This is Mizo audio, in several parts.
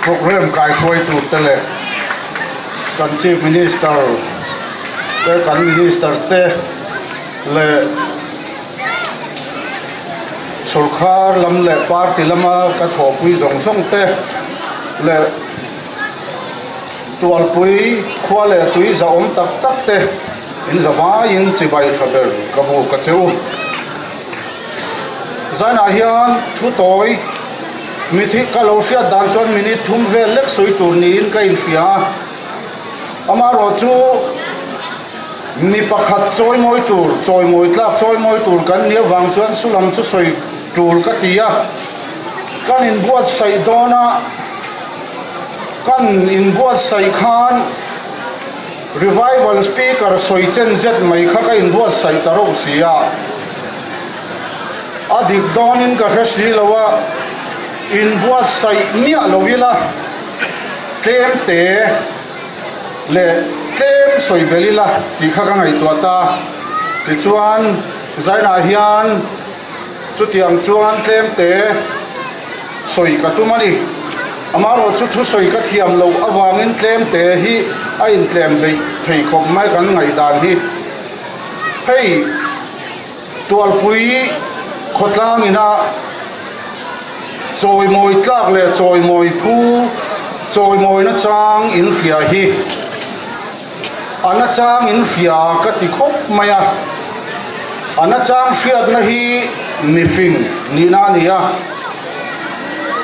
Programme kaihruaitu te leh kan Chief Minister te kan Minister te leh Sorkar lam leh party lama ka thawhpui zawng zawng te leh Tualpui khua leh tui zahawm tak tak te in zavaiin chibai tha ber ka buk a che u. Zainah hian thu tawi mithi ka lo hriat dan chuan minute thum vel lek sawi tur niin ka inhria a, amaherawhchu mi pakhat chawimawi tur, chawimawi tlak chawimawi tur kan nih avang chuan sulam chu sawi tul ka ti a, kan inbuatsaih dawn a, kan inbuatsaih khan Revival speaker sawi chen zet mai kha ka inbuatsaih ta reuh si a, a dik dawnin ka hre si lo a, inbuatsaih miah lo ila tlem te leh tlem sawi belh ila tih kha ka ngaihtuah ta. Tichuan Zainah hian chutiang chuan tlem te sawi ka tum a ni. Amaherawh chu thusawi ka thiam loh avangin tlem te hi a intlem hleih thei khawp mai kan ngaihdan hi. Hei Tualpui khawtlang ina chawimawi tlak leh chawimawi phu chawimawina chang in hria hi a nachang in hria ka ti khawp mai a. A nachang hriatna hi mifing nihna a ni a.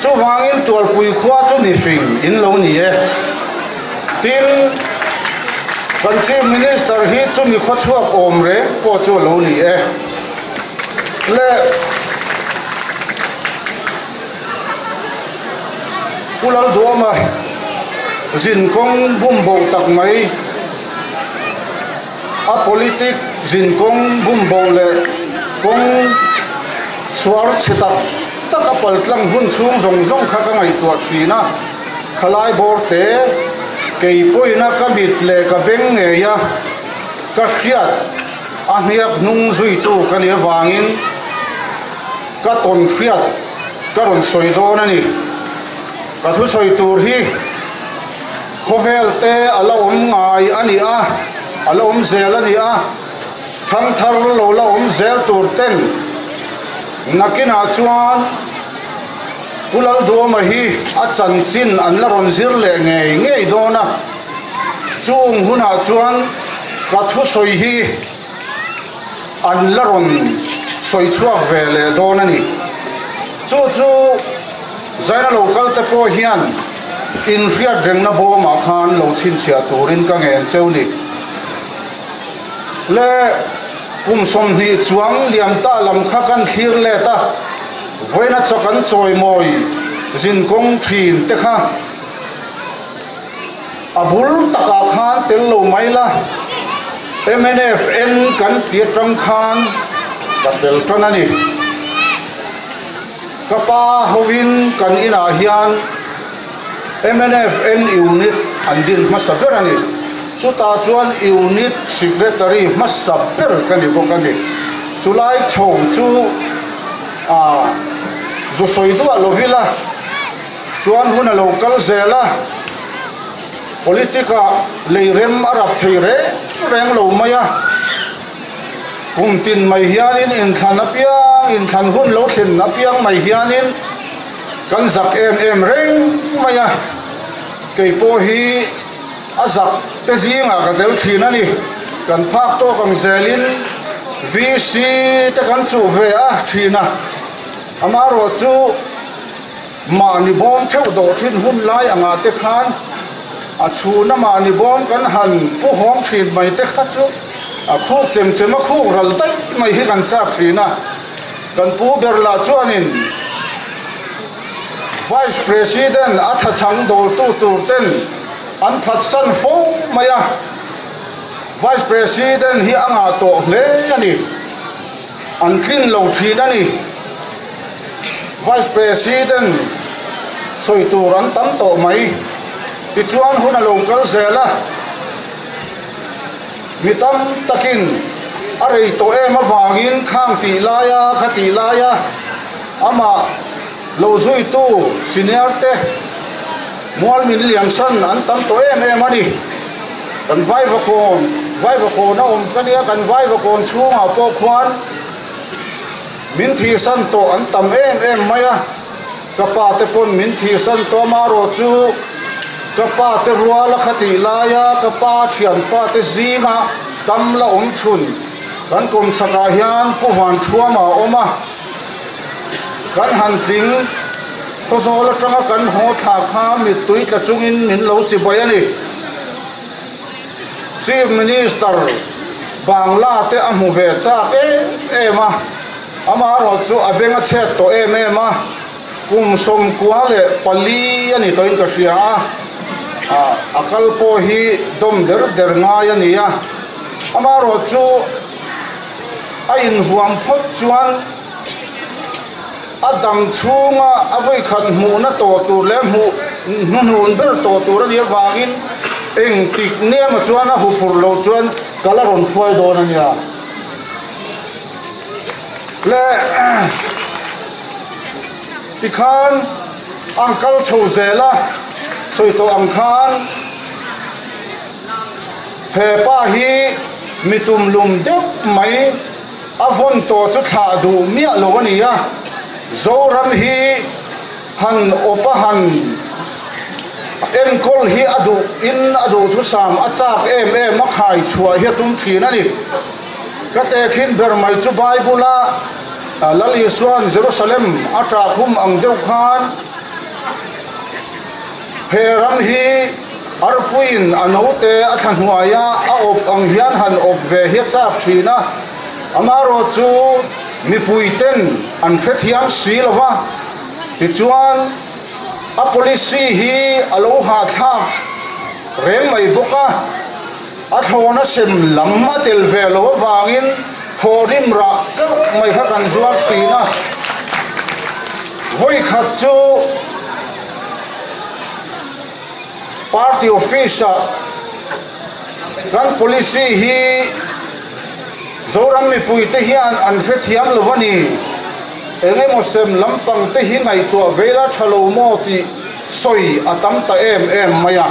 Chuvangin Tualpui khua chu mifing in lo ni e. Tin, kan Chief Minister hi chumi khaw chhuak awm reng pawh chu a lo ni e. Le Pu Lalduama zinkawng bum bo tak mai, a politic zinkawng bum bo leh kawng suar chhe tak tak a pal tlang hun chhung zawng zawng kha ka ngaihtuah thin a, khalai bawr te kei pawhin a ka mit leh ka beng ngei a, ka hriat a hniak hnung zuitu ka nih avangin ka tawn hriat ka rawn sawi dawn a ni. Ka thusawi tur hi khawvel te a la awm ngai a ni a, a la awm zel a ni a, thangthar lo la awm zel tur ten nakinah chuan Pu Lalduama hi a chanchin an la rawn zir leh ngei ngei dawn a, chung hunah chuan ka thusawi hi an la rawn sawi chhuak ve leh dawn a ni. Chu chu Zaina lo kal te pawh hian inhriat rengna bawmah khan lo chhinchhiah turin ka ngen cheu ni. Le kum 20 chuang liam ta lam kha kan thlir let a, vawiina chaw kan chawimawi zinkawng thin te kha a bul takah khan tel lo mai la, mnf en kan ti atang khan ka tel tan a ni. Ka pa hovin kan inah hian mnfn unit an din hmasa ber a ni. Chutah chuan unit secretary hmasa ber ka ni bawk a ni. Chulai chho chu ah zu sawi duah lo ila chuan hun a lo kal zel a, politic ah lei rem a rap thei reng reng lo mai a. Kum tin mai hianin inthlan apiang, inthlan hun lo thlen apiang mai hianin kan zak em em reng mai a, kei pawh hi a zak te zingah ka tel thin a ni. Kan phak tawk ang zelin VC te kan chuh ve a thin a, amaherawh chu mahni bawm theuh dawh thin hun lai angah te khan a chhuna mahni bawm kan han pu hawng thin mai te kha chu A khuk chem chem a khuk ral daih mai hi kan chak thin a, kan pu ber lah chuanin Vice President a thachhang dawltu tur ten an phatsan fo mai a, Vice President hi a ngah tawh hle a ni, an tlin lo thin a ni. Vice President sawi tur an tam tawh mai, tichuan hun a lo kal zel a. Mi tam takin a rei tawh em avangin khang tih laia kha tih laia amah lo zuitu senior te Mual min liam san an tam tawh em em a ni. Kan Vaivakawn, Vaivakawn a awm ka nia, kan Vaivakawn chhungah pawh khuan min thihsan tawh an tam em em mai a. Ka pa te pawn min thihsan tawh amarawh chu ka pa te rual a kha tih laia ka pa thianpa te zinga tam la awm chhun kan kawmchhakah hian Pu Vanthuama a awm a. Kan han tling Khawzawl atanga kan haw thla kha mittui tla chungin min lo chi bai a ni. Chief Minister Bangla te a hmu ve chak em em a, amaherawh chu a beng a chhet tawh em em a, kum 94 a ni tawhin ka hria a, a kal pawh hi dawm der der ngai a ni a, amaherawh chu a inhuam phawt chuan a dam chhunga a vawikhat hmuhna tawh tur leh hmuh hnuhnun ber tawh tur a nih avangin engtik nemaw chuan a huphurh loh chuan ka la rawn hruai dawn a nia. Le tikhan an kal chho zel a, sawi tawh ang khan he pa hi mi tumlum deuh mai A vawn tawh chu thlah duh miah lo a ni a, Zoram hi han awp a han enkawl hi a duh in a duhthusam a chak em em a khai chhuah hi a tum thin a ni. Ka tehkhin ber mai chu Bible a Lal Isua'n Jerusalem a ṭahkhum ang deuh khan he ram hi Arpuiin a note a thla hnuaia a awp ang hian han awp ve hi a chak thin a, amaherawh chu mipuiten an hrethiam si lo va, tichuan a policy hi a lo hahthlak reng mai bawk a, a thlawna sem lam a tel ve lo avangin thawhrim rah chauh mai kha kan zuar thin a, vawikhat chu. Party office ah kan policy hi Zoram mipui te hian an hrethiam lo a ni. Eng emaw sem lampang te hi ngaihtuah ve ila tha lo maw tih sawi a tam ta em em mai a.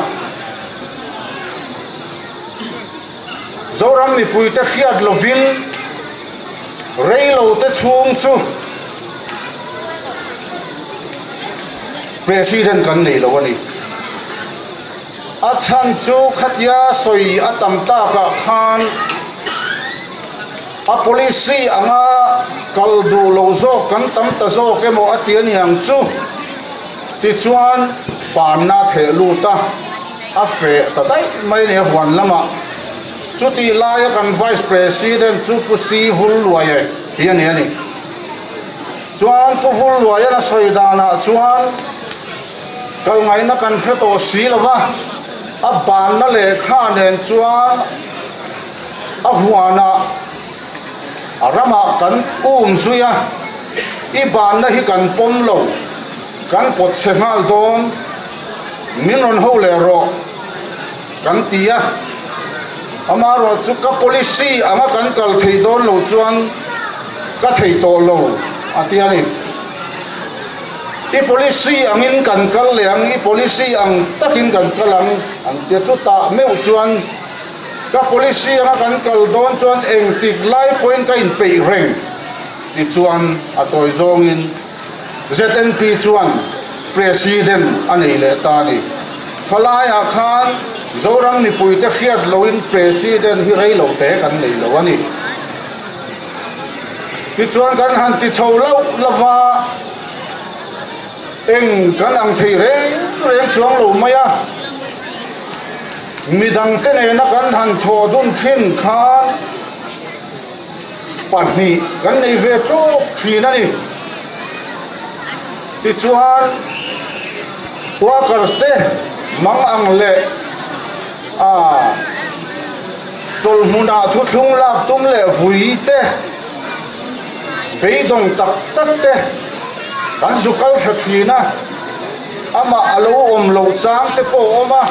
Zoram mipui te hriat lovin reilo te chhung chu President kan nei lo a ni. A chhan chu khatia sawi a tam takah khan a policy anga kal duh lo zawk kan tam ta zawk emaw a ti a niang chu. Tichuan panna theh lut a, a feh ta daih mai a ni a huan lamah. Chutih laia kan Vice President chu Pu Si Vul Luaie hi a ni a ni. Chuan Pu Vulluaian a sawi danah chuan kal ngaihna kan hre tawh si lo va, a banna lehkha nen chuan a huanah a ramah kan um zui a, i banna hi kan pawm lo, kan pawt chhe nghal dawn, min rawn ho leh rawh kan ti a. Amaherawhchu chu ka policy anga kan kal theih dawn lo chuan ka thei tawh lo a ti a ni. I policy angin kan kal leh ang, i policy ang takin kan kal ang an ti a. Chutah meuh chuan ka policy anga kan kal dawn chuan engtik lai pawhin ka inpeih reng tichuan a tawi zawngin ZNP chuan President a nei leh ta a ni. Khalaiah khan Zoram mipuite hriat loin President hi rei lo te kan nei lo a ni. Tichuan kan han ti chho loh lo va, eng kan ang thei reng reng chuang lo mai a. Midangte nena kan han thaw dun thin khan pahnih kan nei ve tawk thin a ni. Tichuan workers te mang ang leh ah chawlhmunah thuthlung lak tum leh vui te beidawng tak tak te kan zu kal thla thin a, amah a lo awm loh chang te pawh a awm a,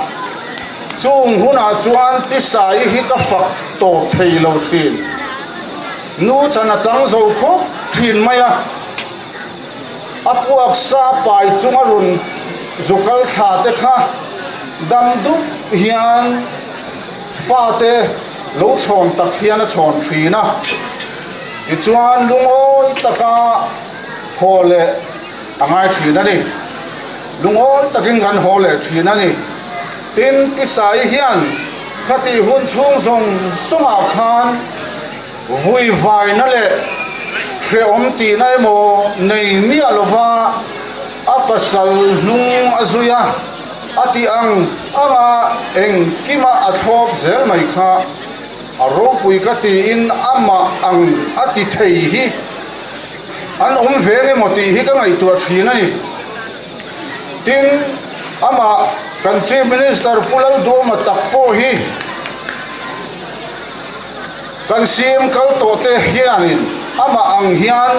chung hunah chuan Pisai hi ka fak tawp thei lo thin. Nu chan a chang zo khawp thin mai a, a puak sa pai chunga rawn. Zukal thla te kha dam dup hian fate lo chhawn tak hian a chhawn thin a. Tichuan lungawi taka haw leh a ngai thin a ni. Lungawi takin kan haw leh thin a ni. Tin, Pisai hian khatih hun chhung zawng zawngah khan vui vaina leh hrehawm tihna emaw nei miah lova a pasal hnung a zui a, a tih ang anga engkima a thlawp zel mai kha a ropui ka tiin amah ang a ti thei hi an awm ve emaw tih hi ka ngaihtuah thin a ni. Tin, amah kan Chief Minister Pu Lalduama tak pawh hi kan CM kal tawh te hianin amah ang hian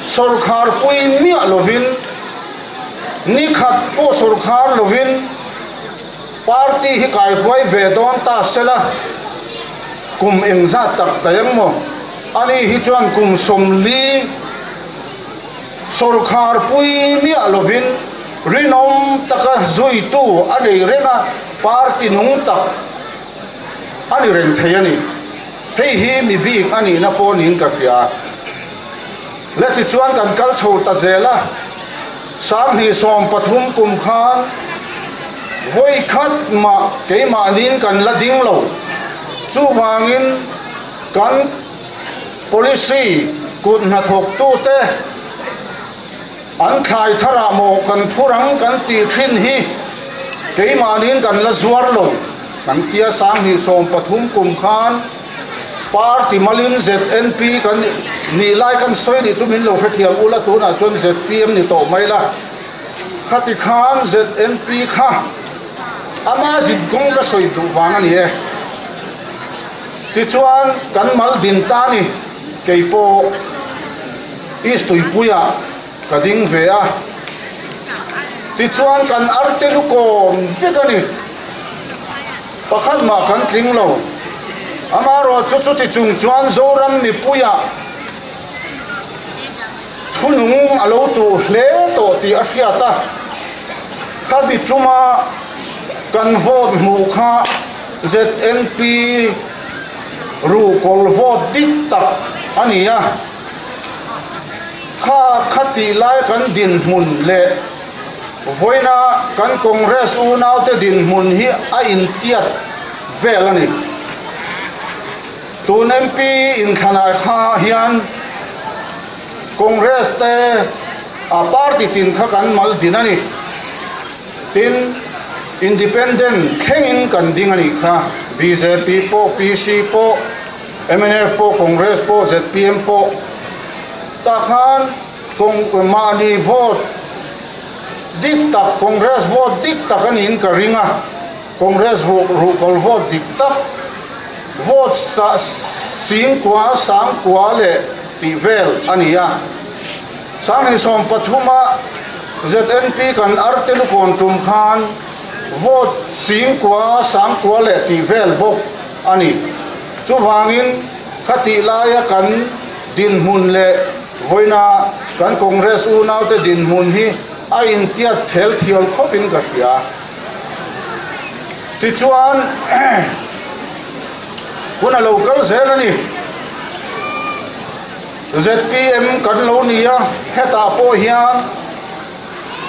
sawrkhar pui miah lovin, ni khat pawh sawrkhar lovin party hi kaihruai ve dawn ta sela, kum engzat tak daih ang maw? Ani hi chuan kum 40 Sawrkhar pui miah lovin rinawm taka zuitu a nei reng a, party nung tak a ni reng thei a ni. Hei hi mi bik a nihna pawh niin ka hria. Le tichuan kan kal chho ta zel a, 2013 kum khan vawi khat mah keimahniin kan la ding lo. Chuvangin kan. Policy kut hnathawktute an thlai tharah maw kan phur ang kan tih thin hi keimahniin kan la zuar lo kan tia 2013 kum khan party malin ZNP kan nih lai kan sawi nih chu min lo hrethiam ula tunah chuan ZPM ni tawh mai la khati khan ZNP kha ama zinkawng ka sawi duh vang a ni e. Tichuan, kan mal din ta ni, kei pawh East Tuipuiah ka ding ve a. Tichuan, kan arte lu kawm vek a ni. Pakhat mah kan tling lo. Amaherawh chu chuti chung chuan Zoram mipuiah thunung a lo tuh hle tawh tih a hriat a. Khami tuma kan vote hmuh kha ZNP ruhkawl vote dik tak a ni a, kha kha tih lai kan dinhmun leh vawiina kan Congress unaute dinhmun hi a intiat vel a ni. Tun MP inthlanah kha hian Congress te a party tin kha kan mal din a ni. Tin, Independent thlengin kan ding a nih kha. Bjp pawh, PC pawh, mnf pawh, Congress pawh, zpm pawh tah khan mahni vote dik tak, Congress vote dik tak a niin ka ring a. Congress ruhkawl vote dik tak, vote singkua, sangkua leh tih vel a ni a. 2013 a ZNP kan arte lukawn tum khan vote 9,000 9,000 leh tih vel bawk a ni. Chuvangin khatih laia kan dinhmun leh vawiina kan Congress unaute dinhmun hi a intiat thel thial khawpin ka hria. Tichuan hun a lo kal zel a ni. Zpm kan lo ni a, hetah pawh hian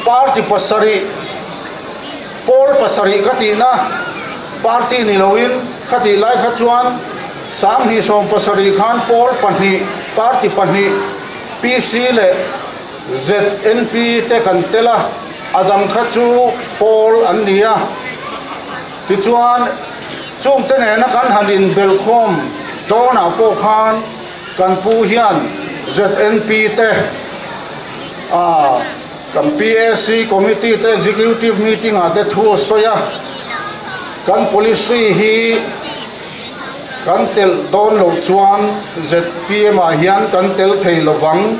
party pasarih, pawl pasarih ka tihna party ni loin ka tih lai kha chuan 2017 khan pawl pahnih, party pahnih PC leh ZNP te kan tel a, a dang kha chu pawl an ni a. Tichuan chungte nena kan han inbelhkhawm dawnah pawh khan, Kan pu hian ZNP te, kan PAC committee te executive meeting ah te thu a sawi a, kan policy hi kan telh dawn loh chuan zpm ah hian kan tel thei lovang,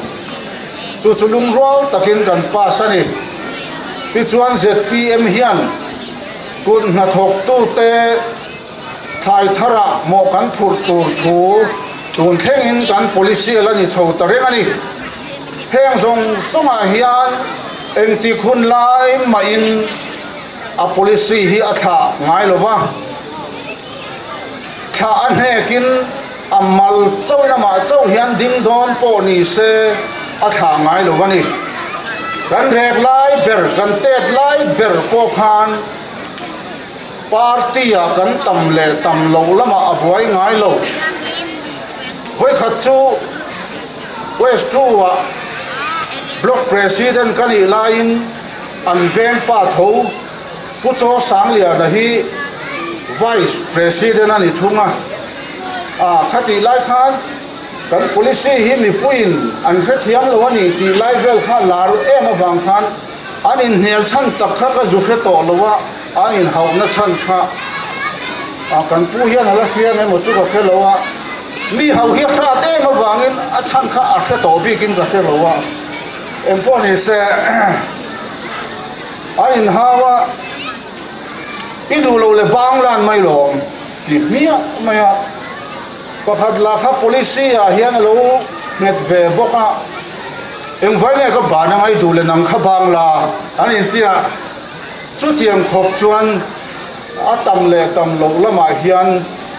chu chu lungrual takin kan pass a ni. Tichuan zpm hian kut hnathawktute Thlai tharah mawh kan phurh tur thu tun thlengin kan policy a la ni chho ta reng a ni. Heng zawng zawngah hian Engtik hun lai mahin a policy hi a thlah ngai lo va, thlah a hnekin a mal chauhin amah chauh hian ding dawn pawh ni se a thlah ngai lo a ni. Kan rek lai ber, kan tet lai ber pawh khan party ah kan tam leh tam loh lamah a buai ngai lo. Vawikhat chu West 2 ah Block President ka nih laiin an veng pa tho Pu Chaw Sangliana hi Vice President a ni thung a. Ah khatih lai khan kan policy hi mipuiin an hrethiam lo a ni tih lai vel kha lar em avang khan an inhnial chhan tak kha ka zu hre tawh lo a, an inhauhna chhan kha ah kan pu hian a la hria emaw chu ka hre lo a. Mi ho hi a hrat em avangin a chhan kha a hre tawh bikin ka hre lo a, engpawh ni se a inhau a, i duh lo leh bang lan mai lawm ti hmiah mai a, pakhat lah kha policy ah hian a lo nghet ve bawk a, engvai nge ka ban anga i duh leh nang kha bang la an inti a, chutiang khawp chuan a tam leh tam loh lamah hian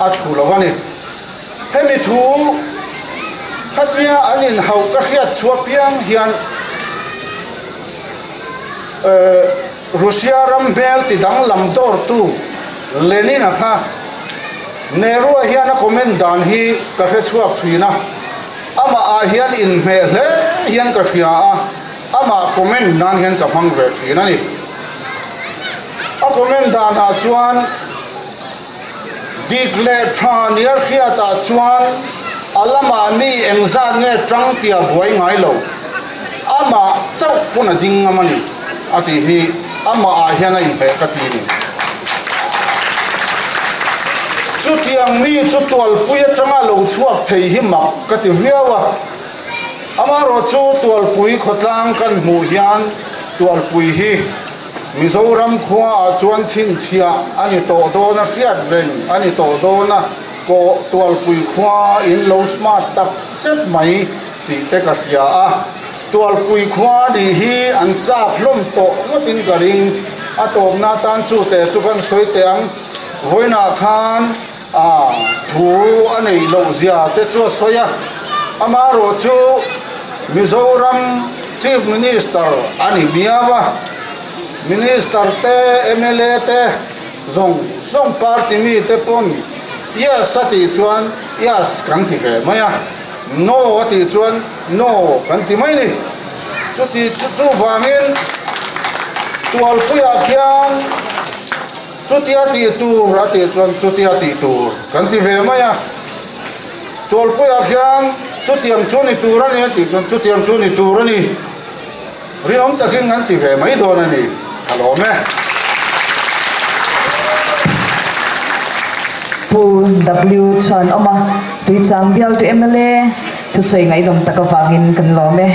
a thlu lo a ni. Hemi thu khatnia an inhauh ka hriat chhuah piang hian Russia ram hmel ti danglam dawrtu Lenin-a kha Nehru-a hian a comment dan hi ka hre chhuak thin a, amah ah hian inhmeh hle hian ka hria a, amah comment nan hian ka hmang ve thin a ni. A comment danah chuan. Dik leh tha nia hriatah chuan a lamah mi engzat nge tang tia buai ngai lo, amah chauh pawn a ding ngam a ni a tih hi amah ah hian a inhmeh ka ti a ni. Chutiang mi chu tualpui atanga lo chhuak thei hi mak ka ti viau a, amaherawh chu tualpui khawtlang kan hmuh hian tualpui hi Mizoram khuaah chuan chhinchhiah a ni tawh dawn a, hriat reng a ni tawh dawn a, kawh Tualpui khua in lo smart tak zet mai tih te ka hria a, Tualpui khua nih hi an chak hlawm tawh ngawtin ka ring, a tawpna atan chu teh chu kan sawi teh ang, vawiinah khan a thu a neih loh zia te chu a sawi a, amaherawh chu Mizoram Chief Minister a ni miau a, Minister te, mla te zawng zawng party mi te pawn yes a tih chuan yes kan ti ve mai a, no a tih chuan no kan ti mai ni. Chuti chuvangin Tualpuiah khian. Chutia tih tur a tih chuan chutia tih tur kan ti ve mai a, Tualpuiah khian chutiang chu ni tur a ni a tih chuan chutiang chu ni tur a ni, rinawm takin kan ti ve mai dawn a ni, ka lawm e. Pu W chuan awm a, Tuichang bialtu mla thusawi ngaihnawm tak avangin kan lawm e.